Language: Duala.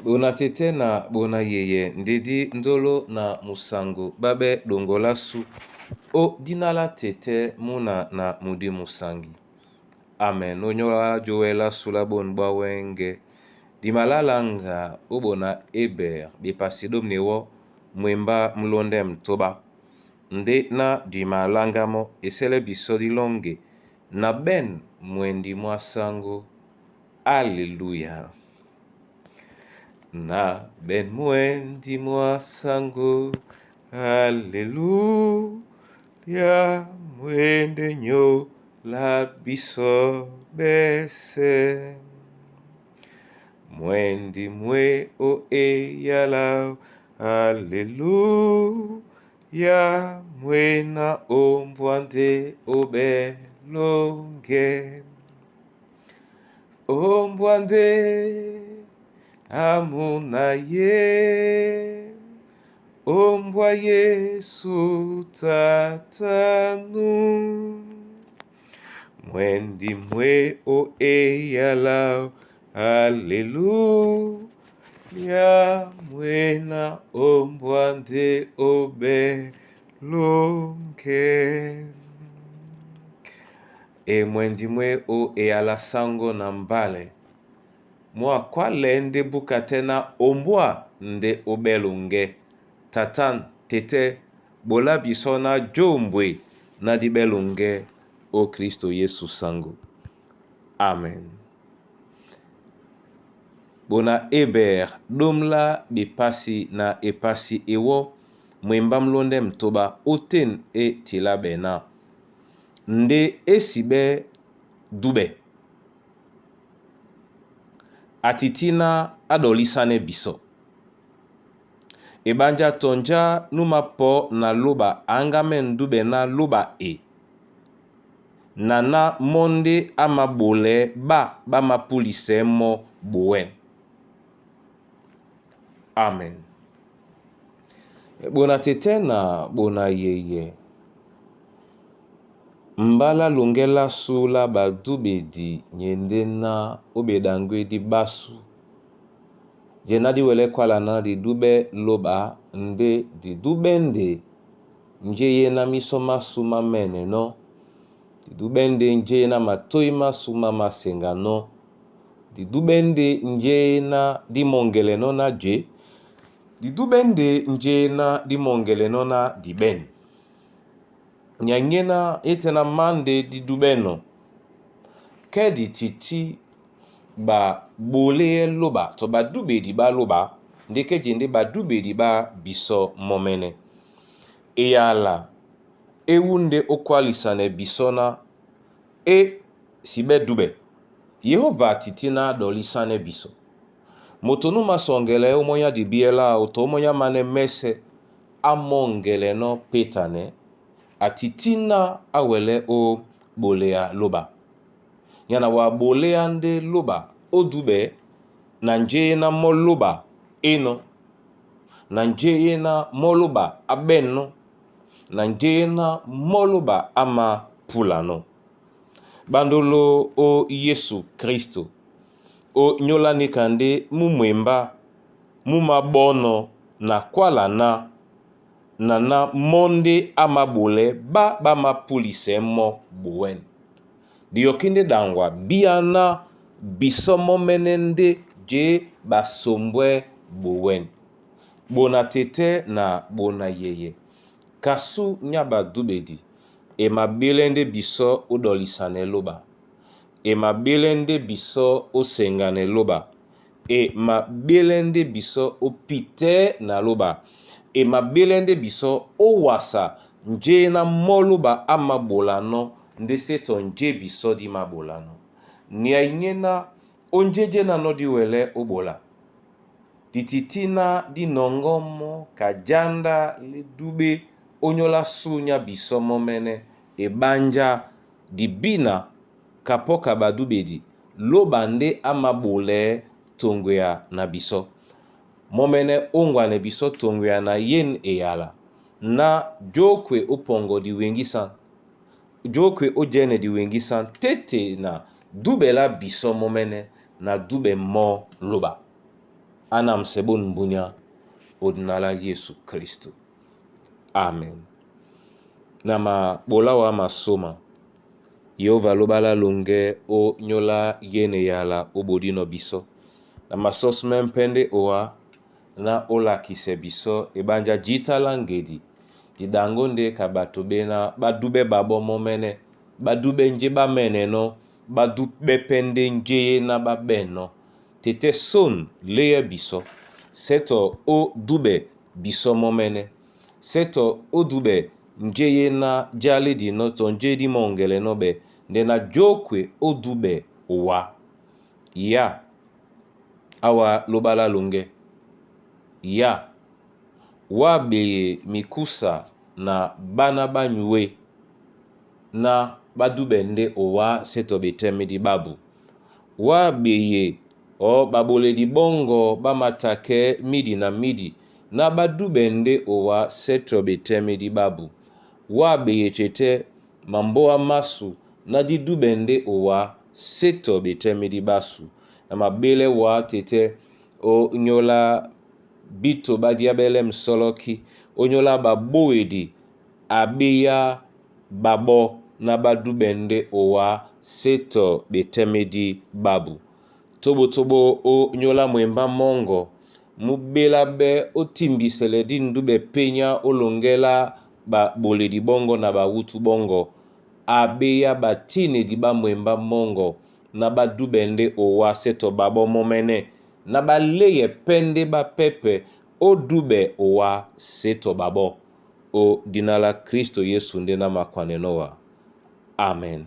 Bona tete na bona yeye ndedi ndolo na musango babe dongolasu o dinala tete muna na mudi musangi. Amen. Onyola joela sula bon bwa wenge. Dimalalanga obona Eber bepasidomne wo mwemba mlondem toba. Nde na dimalangamo esele biso dilonge na ben mwendi mwa sango. Alléluia. Na ben mwendi mwa sango. Alléluia. Mwende nyo la biso bese. Mwendi mwe o eyala. Alléluia. Mwena ombwande obelonge. Ombwande amuna ye. Ombwa Yesu tatanu. Mwendi mwe o eyala. Alléluia. Mwena ombwande obelonge. E mwendi mwe o eyala sango na mbale. Mwa kwale nde buka te na ombwa nde obelonge. Tatan tete bola biso na jombwe na dibelonge o Kristo Yesu sango. Amen. Bona Eber domla bepasi na epasi ewo mwemba mlonde mtoba oten e tila bena. Nde esibe dube. Atitina adolisane biso. Ebanja tonja numa po na loba angame ndube na loba e. Nana monde amabole ba bamapulise mo bowen. Amen. Bona tete na bona yeye. Mbala longela sula badubedi nyende na obedangwe di basu. Jena di wele kwala na di dube loba nde di dube nde nje ye na miso masu mamene no. Di dube nde nje na matoi masu mamasenga no. Di dube nde nje na di mongele no na je. Di dube nde nje na di mongele no na di ben. Nyangena ete na mande di dube no. Ke di titi ba bole loba to ba dube di ba loba ndeke jende ba dube di ba biso momene. Eyala ewu nde okwalisane biso na e sibe dube. Yehova titi na dolisane biso. Moto nu masongele omonya di biela oto omonya mane mese amongele no petane atitina awele o bolea loba. Yana wa bolea nde loba odube na nje na moloba eno. Na nje na moloba abeno. Na nje na moloba ama pulano. Bandolo o Yesu Kristo. O nyolani kande mumwemba mumabono na kwala na na na monde amabole ba bamapulise mo bowen. Diyokinde dangwa biana biso momene nde je basombwe bowen. Bona tete na bona yeye. Kasu nyaba dubedi. E mabele nde biso odolisane loba. E mabele nde biso osengane loba. E mabele nde biso opite na loba. E mabele nde biso owasa nje na moloba amabolano nde seto nje biso di mabolano. Nia nyena onjeje na no di wele obola. Tititina di nongomo kajanda le dube onyola sunya biso momene ebanja di bina kapoka badubedi loba nde amabole tongwea na biso. Momene ongwane biso tongwea na yen eyala. Na jokwe opongo di wengisan. Jokwe ojene di wengisan tete na dubela biso momene na dube mo loba. Á namsɛ bôn mbunyá o dina lá Yesu Kristo. Amen. Na mabola wa masoma, Yehova lobala longe o nyola yene yala o bodino biso. Na masos me mpende owa na olakise biso ebanja jitala ngedi didango nde ka bato bena badube babo momene badube nje bamene no badube pende nje na babeno tete son leye biso seto o dube biso momene seto o dube nje ye na jalidi no to nje di mongele no be nde na jokwe o dube owa ya awa lobala longe ya wabeye mikusa na bana banyue na badube nde owa seto betemedi babu wabeye o baboledi bongo bamatake midi na midi na badube nde owa seto betemedi babu wabeye tete mamboa masu na didube nde owa seto betemedi basu na mabele wa tete o nyola bito badiabele msoloki onyola baboedi abeya babo na badube nde owa seto betemedi babu tobotobo o nyola mwemba mongo mubela be otimbisele di ndube penya olongela baboledi bongo na bawutu bongo abeya batinedi bamwemba mongo na badube nde owa seto babo momene na baleye pende bapepe odube owa seto babo o dina la Kristo Yesu nde na makwaneno wa. Amen.